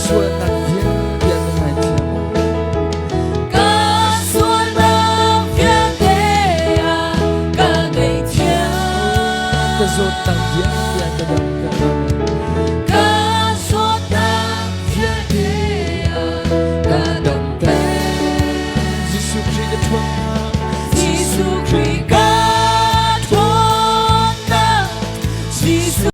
Sualnak vialte an ka ngaithiam. Ka sualnak vialte a ka ngaihthiam. Ka zawtnak vialte an ka damter.